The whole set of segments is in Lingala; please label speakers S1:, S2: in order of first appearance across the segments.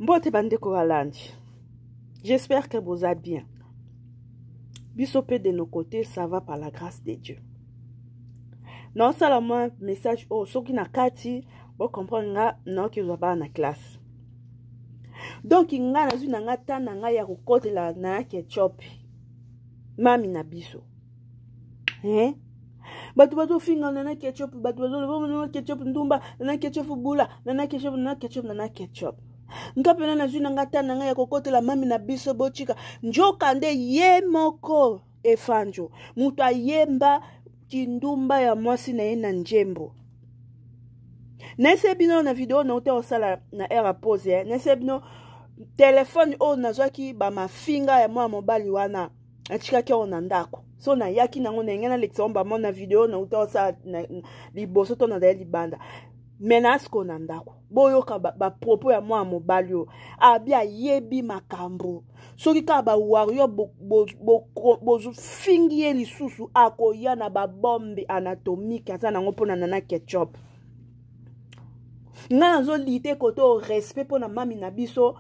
S1: Mbote bandeko balandi. J'espère que boza bien. Biso pe de nos côtés, ça va par la grâce de Dieu. Naosala mwa message oyo soki na kati bocomprendre nga naoki ozwa bana na classe. Donc nga nazwi na nga temps na ngai ya kokotela na ketchup mami na biso. Hein? Bato bazofinga nana ketchup, bato bazoloba nana ketchup ndumba, nana ketchup bula, nana ketchup, nana ketchup, nana ketchup. Nga mpena nazwi na nga temps na ngai ya kokotela mami na biso botika. Njoka nde ye moko Efanjo moto ayemba kindumba ya mwasi na ye na njembo. Nayese bino na video na uta osala na air ya pause, eh. Nayese bino telefone oyo nazwaki ba mafinga ya mwana mobali wana natikaki yango na ndako. So nayaki nango na ngai nalekisa yango bamona na video na uta osala liboso to nazali libanda. Me nasiko na ndako boyoka ba propos ya mwana mobali oyo abi ayebi makambo. Soki kaka ba warrior bofingi ye lisusu akoya na ba bombe anatomique aza nango mpona nana ketchup. Nga nazolite kote o respect mpona mami na biso.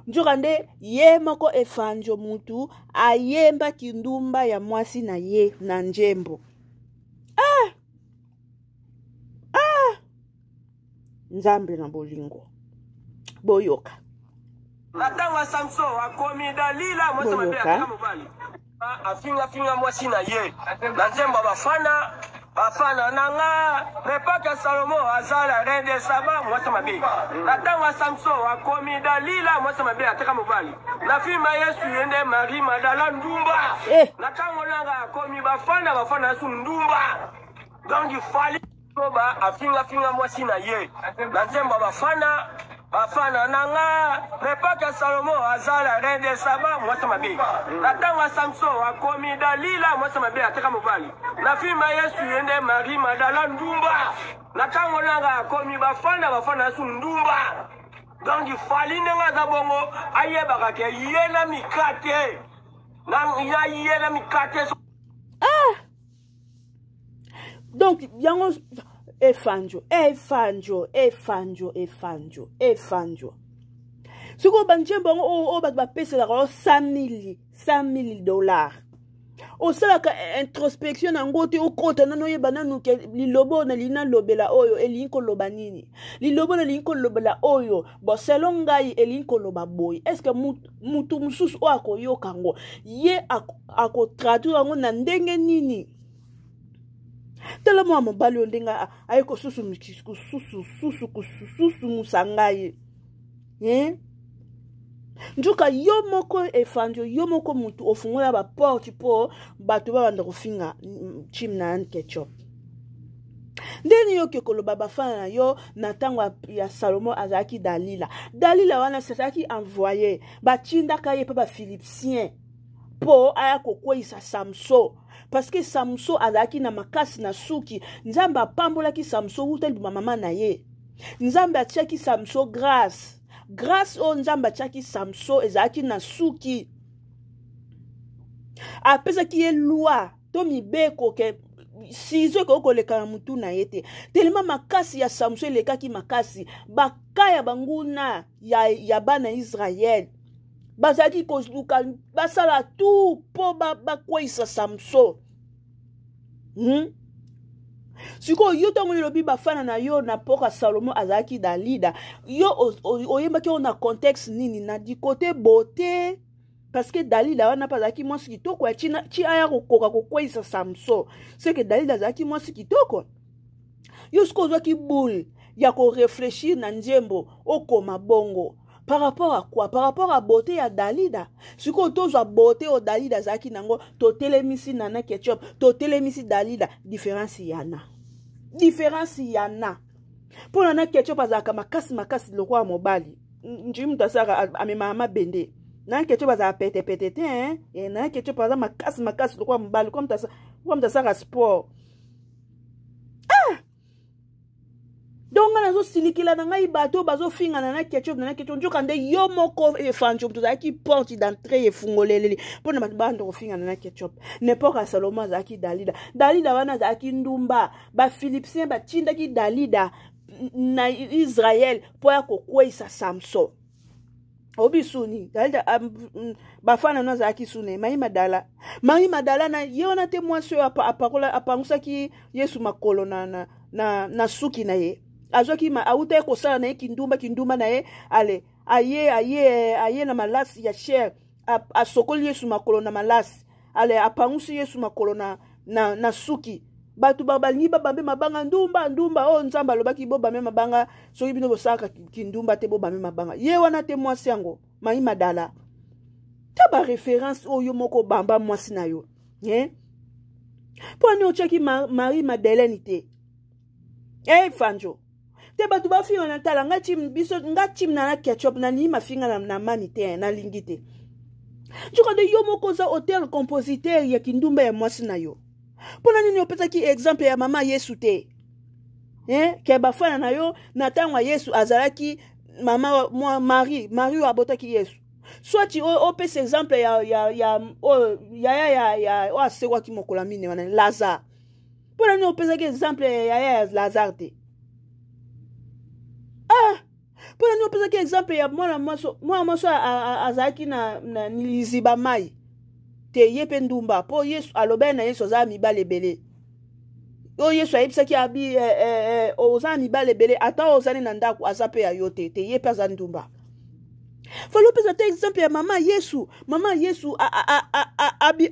S1: Nzoka nde ye moko Efanjo mutu ayemba kindumba ya mwasi na ye na njembo. Ah! Ah! Nzambe na bolingo. Boyoka.
S2: Na ntango ya Samson akomi Dalila mwasi mabe ataka mobali. Afinga finga mwasi na ye. Na nzembo bafana bafana na nga na epoque ya Salomo azala reine de Saba mwasi mabe. Na ntango ya Samson akomi Dalila mwasi mabe ataka mobali. Na film ya Yesu ye nde Marie Madala ndumba. Na ntango nanga akomi bafana bafana Yesu ndumba. Donc il fallait ba afinga finga mwasi na ye. Na nzembo bafana bafana na nga na epoque ya Salomo azala reine de Saba mwasi mabe. Na ntango ya Samson akomi Dalila mwasi mabe ateka mobali. Na film ya Yesu ye nde Marie Madala ndumba. Na ntango nanga akomi bafana bafana Yesu ndumba. Donc il fallait ndenge aza bongo ayebaka ke ye na mikate. Na ya ye na mikate.
S1: Ah! Donc yango Efanjo, Efanjo, Efanjo, Efanjo, Efanjo. Sikoyo banjembo yango oyo bato bapeselaka yo 100 000 dollars. Osalaka introspection nango te, okota nano oyeba nanu ke liloba oyo nalingi nalobela oyo elingi koloba nini, liloba oyo nalingi kolobela oyo bon selon ngai elingi koloba boye. Est-ce que mutu mosusu oyo akoyoka yango ye akotraduire yango na ndenge nini? Tala mwa mobali oyo ndenge aye kosusu ngai. Hein? Nzoka yo moko Efanjo, yo moko mutu ofungola ba porte po bato babanda kofinga chim na Anne Ketchup. Ndeni yo ke koloba bafana na yo na ntango ya Salomo azalaki Dalila. Dalila wana azalaki envoyé, batindaka ye pe ba Philipsien po aya kokweyisa Samson. Parce que Samson azalaki na makasi na suki. Nzambe apambolaki Samson wuta libuma mama na ye. Nzambe atiaki Samson grâce. Grâce oyo Nzambe atiaki Samson ezalaki na suki. Apesaki ye loi to mibeko ke sizo ekoki koleka na mutu na ye te. Telema makasi ya Samson elekaki makasi. Baka ya banguna ya bana Israël bazalaki koluka basala tout po bakweyisa Samson. Sikoyo yo ntango elobi bafana na yo na mpoka Salomo azalaki Dalida, yo oyembaki oyo na contexte nini? Na du côté beauté, parce que Dalida wana mpe azalaki mwasi kitoko ya chi aya kokoka kokweyisa Samson. C'est que Dalida azalaki mwasi kitoko. Yo sikoyo ozwaki boule ya korefléchir na nzembo okoma bongo. Par rapport à quoi? Par rapport à beauté ya Dalida. Sikoyo tozwa beauté oyo Dalida azalaki nango, totelemisi Nana Ketchup, totelemisi Dalida, différence yana. Différence yana. Mpo Nana Ketchup azalaka makasi makasi lokola mobali. Njui moto asalaka amemaka mabende. Nana Ketchup azalaka pete pete te, hein? Et Nana Ketchup aza makasi makasi lokola mobali, comme moto asalaka sport. Ah! Donc nga nazosilikela na ngai bato bazofinga na Ketchup, na Ketchup, nzoka nde yo moko Efanjo moto ozalaki porte d'entrée efungoleleli mpona bato banda kofinga na Ketchup. N'époque ya Salomo azalaki Dalida. Dalida wana azalaki ndumba. Ba Philipsien batindaki Dalida na Israël mpo ya kokweyisa Samson. Obi suni bafana no azalaki sune Marie Madala, Marie Madala na ye wana te. Mwasi oyo apakola, apangusaki Yesu makolo na suki na ye, azwaki, awuta ye kosala na ye kindumba, kindumba na ye. Ale aye na malasi ya cher, asokoli Yesu makolo na malasi. Ale apangusi Yesu makolo na suki. Bato balingi babambe mabanga: "Ndumba, ndumba!" Oyo Nzambe alobaki: "Bobambe mabanga soki bino bosalaka kindumba te, bobambe mabanga." Ye wana te, mwasi yango Mai Madala ta baréférence oyo moko bamba mwasi na yo, eh? Mpo ani otiaki Marie Madeleine te? E Fanjo te, bato bafinga na tala nga chim biso, nga chim na Ketchup, nalingi mafinga na mami te, nalingi te. Nzokande yo moko oza auteur compositeur ya kindumba ya mwasi na yo. Mpo na nini opesaki exemple ya mama Yesu te, eh? Ke bafana na yo na ntango ya Yesu azalaki mama mwa Marie, Marie oyo abotaki Yesu. Soit opesa exemple ya oyo yaya ya oyo asekwaki mokolo ya mine wana, Lazare. Mpo na nini opesaki exemple ya yaya ya Lazare te? Ah, mpo na nini opesaki exemple ya mwana mwasi, mwana mwasi azalaki na liziba mai te? Ye mpe ndumba, mpo Yesu alobaki na Yesu aza na mibali ebele. Oyo Yesu ayebisaki abi oza na mibali ebele, ata oyo ozali na ndako aza mpe ya yo te. Te, ye mpe aza ndumba. Fali opesa te exemple ya mama Yesu. Mama Yesu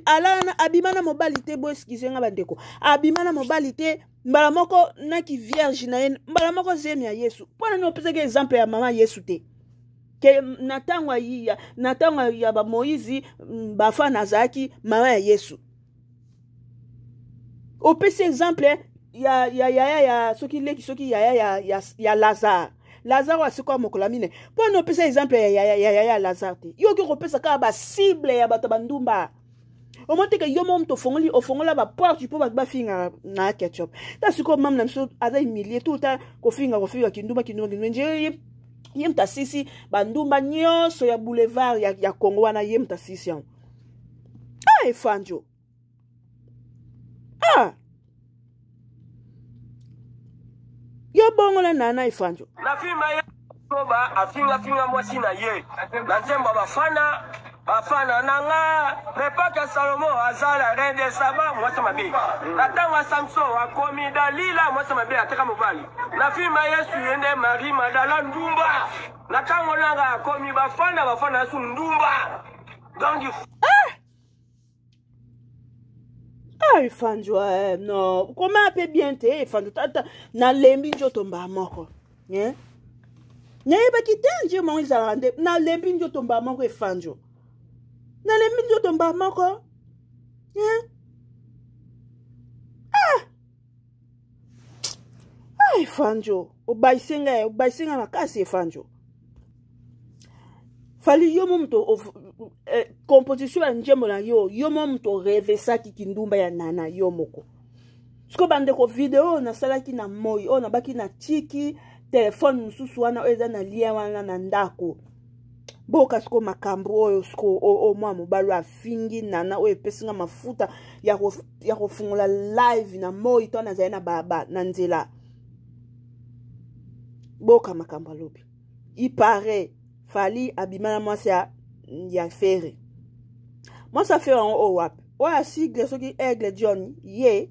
S1: alala, abima na mobali te. Bo excuse nga bandeko, abima na mobali te, mbala moko naki vierge na ye, mbala moko zemi ya Yesu. Mpo na nini opesaki exemple ya mama Yesu te, ke na ntango ya, na ntango ya bamoïse, bafana azalaki mama ya Yesu? Opesi exemple ya yaya ya soki leki, soki yaya ya Lazare. Lazare asikwa mokolo ya mine. Mpo na opesa exemple ya yaya ya Lazare te? Yo okoki kopesa kaka bacible ya bato bandumba. Omoni teke yo moko moto ofongoli, ofongola baporte mpo bato bafingaka na Ketchup. Ta sikoyo mame na biso aza humilie tout le temps, kofinga, kofinga, kindumba, kindumba, kindumba. Nje ye moto asisi bandumba nyonso ya boulevard ya Congo wana, ye moto asisi yango. Ah, Efanjo, ah, yo bongo na Nana Efanjo.
S2: Na filme ye ba afingafinga mwasi na ye na nzembo ya bafana, bafana na nga na epoke ya Salomo azala reine de Saba, mwasi mabe. Na ntango ya Samson akomi Dalila, mwasi mabe ateka mobali. Na filme ya Yesu ye nde Marie Madala, ndumba. Na ntango nanga akomi bafana, bafana Yesu, ndumba. Donc
S1: ah! Ah, Efanjo, non, koma mpe bien te. Efanjo, tata, nalembi nzoto mbaa moko, eh? Nayebaki te nje mongo ezalaka nde nalembi nzoto mbaa moko. Efanjo, nalembi nzoto mbaa moko, eh? Ah! Ah, Efanjo, obayise ngai, obayise ngai makasi. Efanjo, Fali, yo mo moto composition ya nzembo na yo, yo mo moto orevesaki kindumba ya Nana yo moko. Sikoyo bandeko, video oyo nasalaki na moi oyo, nabaki na tiki telefone mosusu wana oyo eza na lien wana na ndako. Boyoka sikoyo makambo oyo. Sikoyo oyo mwa mobali oyo afingi Nana, oyo epesinga mafuta ya kofungola live na moi to nazali na baba na nzela. Boyoka makambo alobi. Ipare Fali abima na mwasi ya Fere. Mwasi ya Fere yango oyo wapi? Oyo ya sigle soki Aigle John ye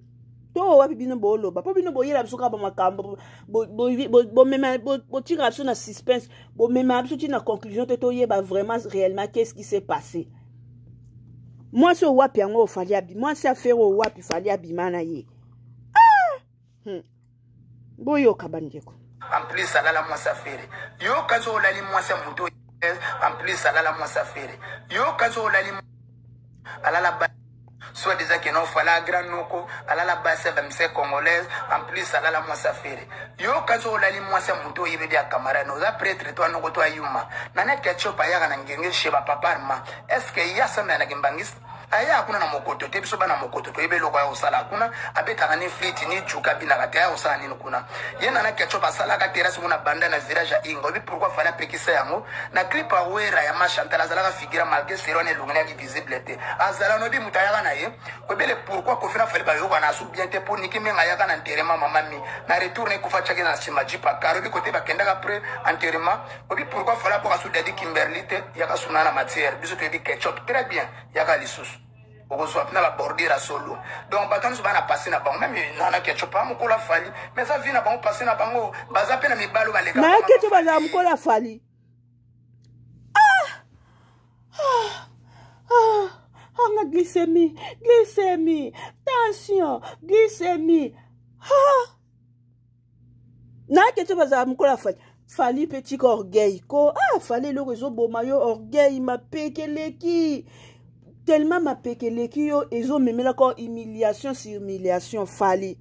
S1: to oyo wapi? Bino booloba mpo bino boyela biso kaka bamakambo, bomema, botikaka biso na suspense, bomema biso ti na conclusion te, toyeba vraiment réellement qu'est-ce qui s'est passé. Mwasi oyo wapi yango oyo Fali abi, mwasi ya Fere oyo wapi Fali abima na ye? Ah! Boyoka bandeko.
S3: En plus alala mwasi afere. Yo kasi olali mwasi ya moto. En plus alala mwasi afere. Yo kasi olali, alala ba soit déjà ke non, fala grand noko alala basi ya bamise congolaise. En plus alala mwasi afere. Yo kasi olali mwasi ya moto, oyebebi ya camarade, oza prêtre to anoko to ayuma. Nana Ketchup ayaka na ngenge chez bapapa Arma. Est ce que ye asambela na kimbangiste? Aya kuna na mokoto te, biso bana mokoto toyebi eloko ya kosala kuna. Abetaka ni flite ni juka, abinaka te, aya kosala nini kuna? Ye Nana Ketchup asalaka terrasse kuna banda na virage ya Inga. Oyebi pourquoi Fally apekisa yango? Na clip ya Wera ya Machantal azalaka figura, malgré seri wana elongi nayaki visible te, azala noyebi moto ayaka na ye. Oyebele pourquoi Koffi na Fally bayokana asu bien te? Mpo Niki Menga ayaka na enterrement mama mi na retour na ekufa tiaki na nsima jeep akar. Oyebi kote bakendaka après enterrement. Oyebi pourquoi Fally aboka su Dadi Kimberly te? Yaka suna na matière, biso toyebi Ketchup très bien. Yaka lisusu okozwa na babordure ya solo. Donc bato nyonso bana passé na bango, même Nana Ketchup a mokolo afali, mais eza vie na bango, passé na bango. Baza mpe na mibalo baleka.
S1: Nana Ketchup azala mokolo afali. Ah! Ah! Ah! Anga glycémie, glycémie, tension, glycémie. Ah! Nana Ketchup azala mokolo afali. Fally mpe tika orgueil ko. Ah, Fally, eloko ezoboma yo orgueil, mapeke eleki tellement, mapeke eleki yo, ezomemelaka humiliation sur humiliation. Fally,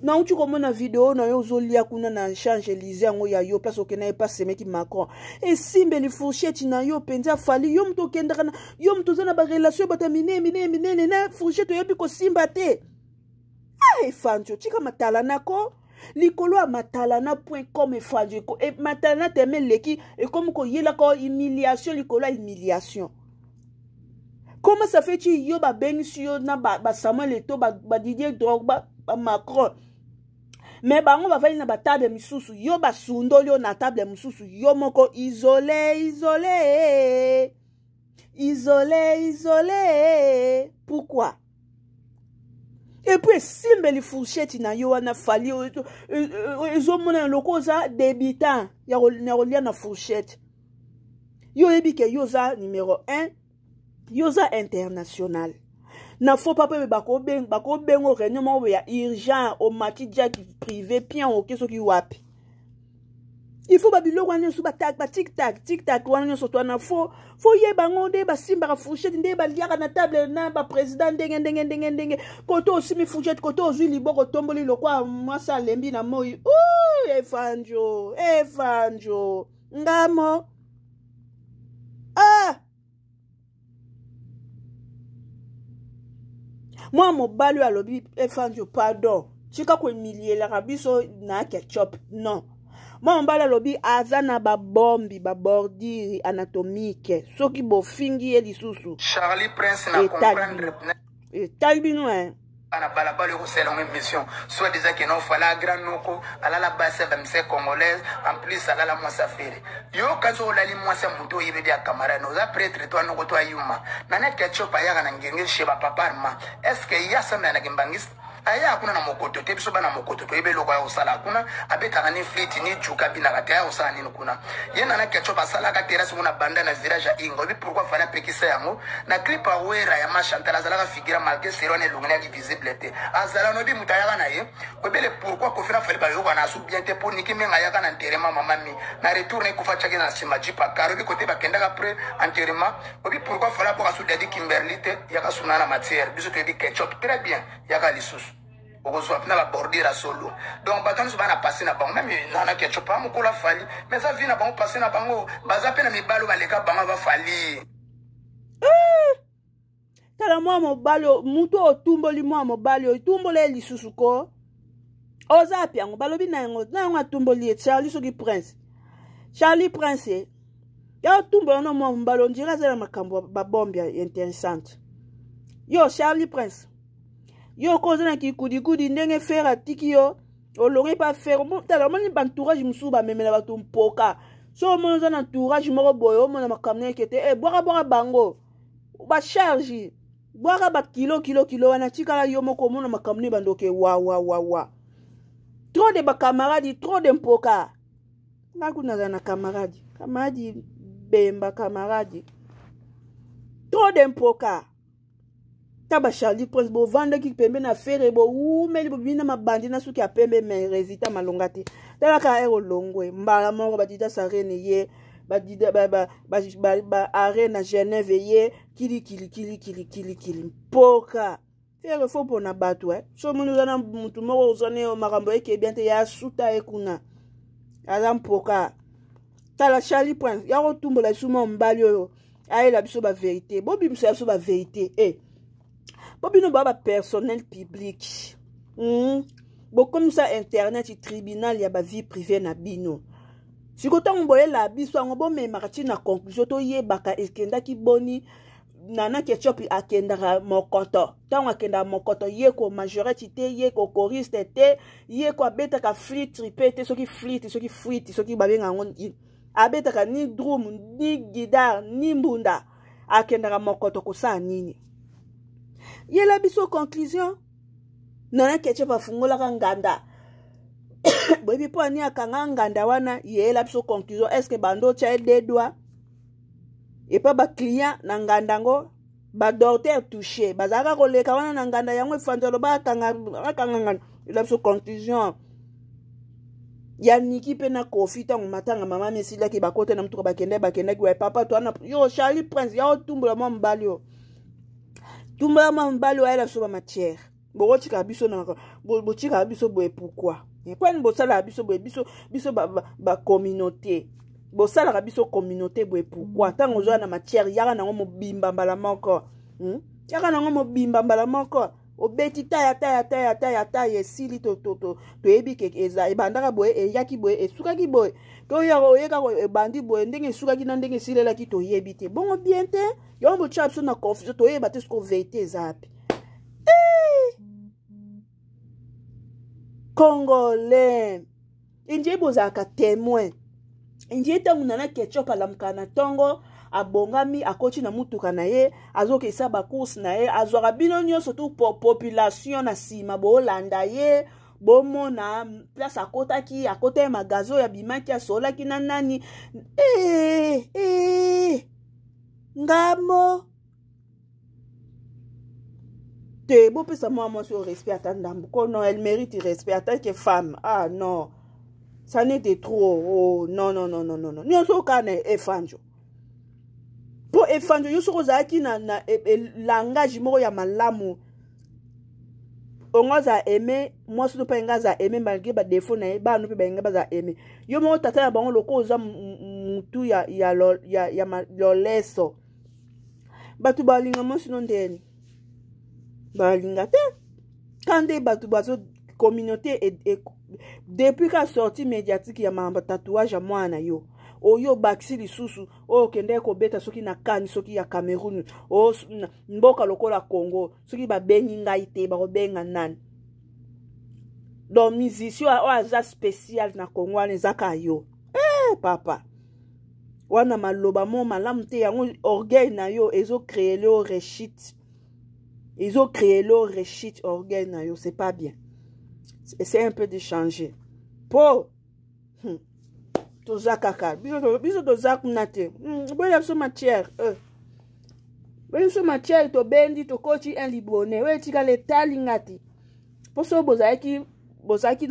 S1: nauti komona video na yo ozolia kuna na Champs Élysées, yango ya yo place okenda ye pasemeki Macron, esimbeli fourchette na yo mpenza. Fally, yo moto okendaka na yo, moto oza na barelation bato ya minene minene minene, na fourchette oyebi kosimba te. Ah, Efanjo, tika matala nako likolo ya matalana point com. Efanjo e, matalana teme eleki, ekomi koyelaka humiliation likolo ya humiliation. Comment ça fait ti yo babengisi yo na baSamuel ba Eto'o, baDidier Drogba, baMacron, mais bango bavandi na batable misusu, yo basundoli yo na table mosusu, yo moko isolé, isolé, isolé, isolé? Pourquoi? Et puis esimbeli fourchette na yo wana, Fally, ezomonana loko oza débutant ya kolia na fourchette. Yo oyebi ke yo oza numéro 1, yo oza international na faux pas mpe bakobenga réunion moko ya urgent, omati jet privé bien, oke soki wapi. Il faut babiloko wana nyonso, batic tac tic tac wana nyonso to wana, faut yeba yango nde basimbaka fourchette, nde baliaka na table na baprésident, ndenge ndenge ndenge ndenge. Kote osimi fourchette, kote ozwi liboko, otomboli lokwa mwasi alembi na moi. Efanjo, Efanjo, ngamo, ah! Mwa mobali oyo alobi: "Efanjo, pardon, tika kohumilielaka biso na Ketchup." Non, mwa mobali alobi aza na babombi, babordure anatomique, soki bofingi ye lisusu.
S3: Charlie Prince na comprendre.
S1: Etali bino e.
S3: Na balabala ekosala yango émission, soit déjà ke no Fally grand noko alala basi ya bamise congolaise, en plus alala mwasi afere. Yo kasi olali mwasi ya moto oyebi ya camarade, oza prêtre to anoko to ayuma. Nana Ketchup ayaka na ngenge chez bapapa Arma. Est ce que ye asambelanaki mbangisi? Aya kuna na mokoto te, biso bana mokoto toyebi eloko ya kosala kuna. Abetaka ni flite ni juka, abinaka te, aya kosala nini kuna? Ye Nana Ketchup asalaka terrasse kuna banda na virage ya Inga. Oyebi pourquoi Fally apekisa yango? Na clip ya Wera ya Machantal azalaka figura, malgré seri wana elongi nayaki visible te, azala noyebi moto ayaka na ye. Oyebele pourquoi Koffi na Fally bayokana asu bien te? Mpo Niki Menga ayaka na enterrement mama mi na retour na ekufa tiaki na nsima jeep akar. Oyebi kote bakendaka après enterrement. Oyebi pourquoi Fally aboka su Dadi Kimberly te? Yaka suna na matière, biso toyebi Ketchup très bien. Yaka lisusu okozwa na babordure ya solo. Donc bato nyonso bana passé na bango, même Nana Ketchup a mokolo afali, mais eza vie na bango, passé na bango. Baza mpe na mibalo baleka bango bafali.
S1: Tala mwa mobali, mutu otumboli mwa mobali oyo, etumbola ye lisusu ko oza api yango balobi na yango na yango atumboli ye Charlie, soki Prince, Charlie Prince ya otumbola no mwa mobali, on dirait aza na makambo babombe ya intéressante. Yo Charlie Prince, yo ko oza na kikudikudi ndenge Ferre atiki yo, olongi pa Ferre. Tala, omoni baentourage mosusu bamemela bato mpoka. So omoni oza na entourage moko boye, omona makambo na eke te, e bwakabwaka bango bacharge, bwaka bakilo kilo kilo wana, tikala yo moko, omona makambo nini bandoke wawawawa. Trop de bacamarade, trop de mpoka. Nga kuna naza na camarade, camarade Bemba, camarade, trop de mpoka. Ta baCharlie Prince bovandaki pembe na Ferre, bowumeli, bobimi na mabandi na suki ya pembe, mais résultat malonga te. Talaka ere olongwe mbala moko, badida sarene ye ba na Genève ye kilikili kilikili kilikili mpoka. Ferre faut mpona bato e so omoni oza na mutu moko oza ne makambo eke bien te, ya suta ye kuna aza mpoka. Tala Charlie Prince ya kotumbola lisusu mwa mobali oyo ayela biso bavérité, bobimisa biso bavérité e. Mpo bino ba ba personnel public. Bokomisa internet tribunal ya ba vie privée na bino. Siko ntango boyela biso yango bomemaka ti na conclusion toyebaka ekendaki boni. Nana Ketchup akendaka mokoto, ntango akendaka mokoto ye ko majorette te, ye ko choriste te, ye ko abetaka flûte mpe te, soki flûte soki fuite soki babenga yango, abetaka ni drum ni guitare ni mbunda. Akendaka mokoto kosala nini? Yela biso conclusion. Nana Ketchup afungolaka nganda, boyebi mpo ani akanga nganda wana? Yeyela biso conclusion. Est ce que bando otya ye deux doigts epa baclient na nganda yango, badocteur touché bazalaka koleka wana na nganda yango, efandi aloba akanga nganda? Yela biso conclusion ya Niki mpe na Kofi. Ntango matanga mama mesilaki, bakota na mutuka, bakende, bakendaki wa papa to wana. Yo Charlie Prince, ya otumbola mwa mobali oyo, tumbola mwa mobali oyo, ayela biso bamatière. Bokotikaka biso na botikaka biso boye pourquoi? Pwani bosalaka biso boye? Biso bacommunauté, bosalaka biso communauté boye pourquoi? Ntango ozwa na matière, yaka nango mobimba mbala moko, Yaka nango mobimba mbala moko. Obeti taya taya taya taya taya, esili. Toyebi ke eza ebandaka boye, eyaki boye, esukaki boye. Ke oyaka oyeka ebandi boye, ndenge esukaki na ndenge esilelaki toyebi te. Bongo bien te, yango botia biso na confusion, toyeba te siko vérité eza wapi. Congolais indie, bozalaka témoin indie. Ntango Nana Ketchup alamukaka na ntongo, abongami, akoti na mutuka na ye, azokesa bacourse na ye, azwaka bino nyonso tu population na nsima, boolanda ye, bomona place akotaki, akota ye magasin oyo, abimaki, asolaki na nani. Ngamo te, bopesa mwa mwasi oyo respect ata ndambo ko. Non, elle mérite respect en tant que femme. Ah non, ça n'est de trop. Oh non, non, non, non, non, non. Nyonso okana Efanjo, mpo Efanjo, yo soki ozalaki na langage moko ya malamu, ongo aza aime mwasi to mpe nga aza aime malgré badéfaut na ye, bana mpe balinga baza aime yo moko tata na bango. Loko oza mutu ya loleso, bato balinga mwasi no ndeni balinga te. Ka nde bato bazo communauté depuis ka sortie médiatique ya makambo tatouage ya mwana na yo oyo, obakisi lisusu oyo okendeki kobeta soki na kani, soki ya Cameroun, o mboka lokola Congo, soki babengi ngai te, bakobenga nani? Donc musicien oyo aza spécial na Congo wana eza kaka yo. Papa wana, maloba mo malamu te. Yango orgueil na yo ezocréer yo rechute, ezocréer yo rechute, orgueil na yo. C'est pas bien, essaye un peu de changer po toza kaka biso toza kuna te. Boyela biso matière, boyela biso matière. Tobendi, tokoti un libone oyo etikala etalinga te, mpo soki bozalaki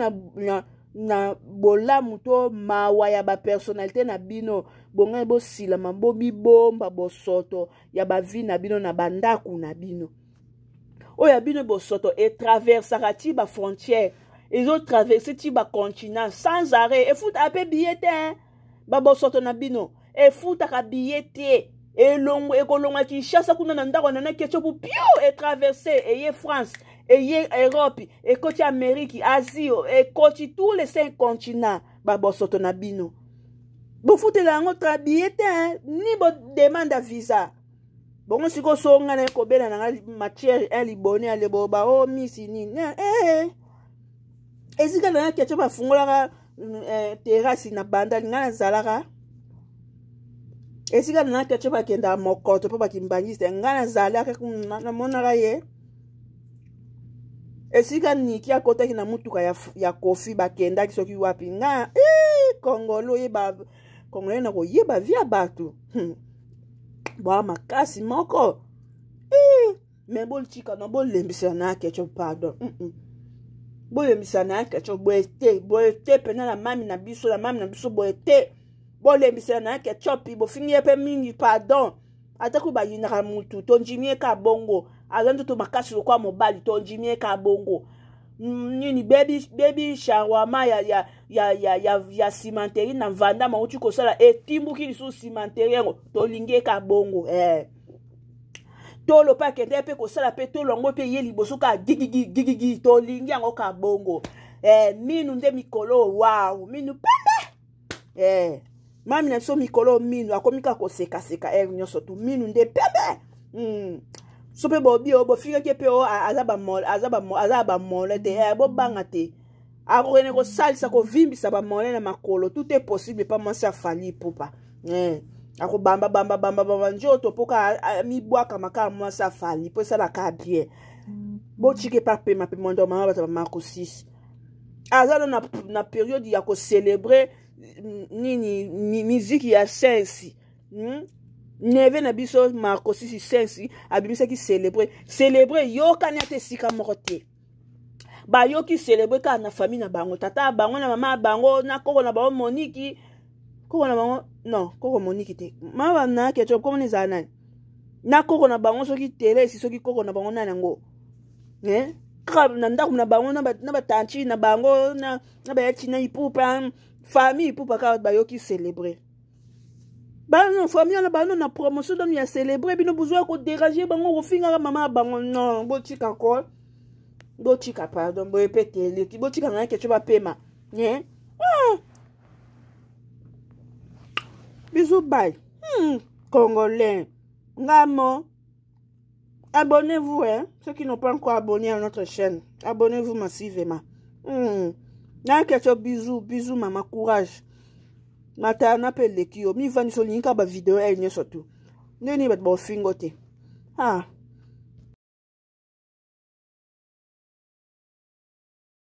S1: na bolamu to mawa ya bapersonnalité na bino, bongai bosilama, bobibomba bosoto ya bavie na bino na bandako na bino. Oyo ya bino bosoto etraversaka ti bafrontière, ezotraverse ti bacontinent sans arrêt, efutaka mpe billet te. Babosoto na bino efutaka billet te. Elongo ekolonga Kinshasa kuna na ndako na Ketchup, pio etraverse, eye France, eye Europe, ekoti Amérique, Asie, ekoti tous les cinq continents. Babosoto na bino bofutela yango tra billet te, ni bodemande ya visa. Bongo sikoyo so ngai naye kobela na ngai matière un libone alebo ba o misi nini, esika na Ketchup afungolaka terrasse na Bandali, ngai nazalaka. Esika na Ketchup akendaka mokoto mpo bakimbangiste, ngai nazalaka, namonaka ye. Esika Niki akotaki na mutuka ya Kofi, bakendaki soki wapi, ngai. Kongolo oyeba, Congolais na koyeba vie ya bato, Bwa makasi moko. Me botika na bolembisela na Ketchup, pardon. Bolembisela na Ketchup boye te, boye te mpena na mami na biso, na mami na biso boye te. Bolembisela na Ketchup, bofingi ye mpe mingi, pardon. Atako bayinaka mutu, tondimi ye ka bongo, aza nzoto makasi lokwa mobali, tondimi ye ka bongo. Nini, baby shawarma ya cimenterie na Vandama auti kosala, etimbuki lisusu cimenterie yango, tolingi ye ka bongo. Tolo mpe akende mpe kosala mpe tolo yango mpe ye liboso kaka gigigi gigigi, tolingi yango kaka bongo. Minu nde mikolo, wow, minu pembe. Mami na biso mikolo minu akomi kaka kosekaseka ere nyonso tu, minu nde pembe. So mpe bobi oyo bofingaki mpe oyo aza bamole te, bobanga te, akokende kosalisa kovimbisa bamole na makolo. Tout est possible epa mwasi afali Ipupa. Akobamba bamba bamba bamba nzoto mpo ka mibwakama kaka mwasi afali mpo esalaka bien. Botika epa pema pema ndo mama bato bamako 6 aza na période ya kocélébrer nini, miziki ya sensi. Neve na biso Marco Sisi Sensi abimisaki célébrer, célébrer yokani ata esika moko te. Bayoki célébrer kaka na famille na bango, tata ya bango na mama ya bango na koko na bango Moniki, koko na bango, non, koko Moniki te, mama na ketchup komona ezala nani na koko na bango, soki Teresi, soki koko na bango nani yango, eh? Kaka na ndako na bango na batanti na bango na bayati na Ipupa, famille Ipupa kaka bayoki célébrer. Bano famille wana bano na promotion danu ya célébrer, bino bozwa kodéranger bango, kofingaka mama ya bango. Non, botika ko, botika, pardon, boye mpe te eleki. Botika ngai keco bapema. Bisous, bye. Congolais ngamo, abonnez-vous, hein, ceux qui n'ont pas encore abonné à notre chaîne, abonnez-vous massivement. Na keco, bisous, bisous mama, courage. Matana mpe eleki yo mivandisi, olingi kaka bavideo ere nyonso tu ndenge nini bato baofingo te. Ah.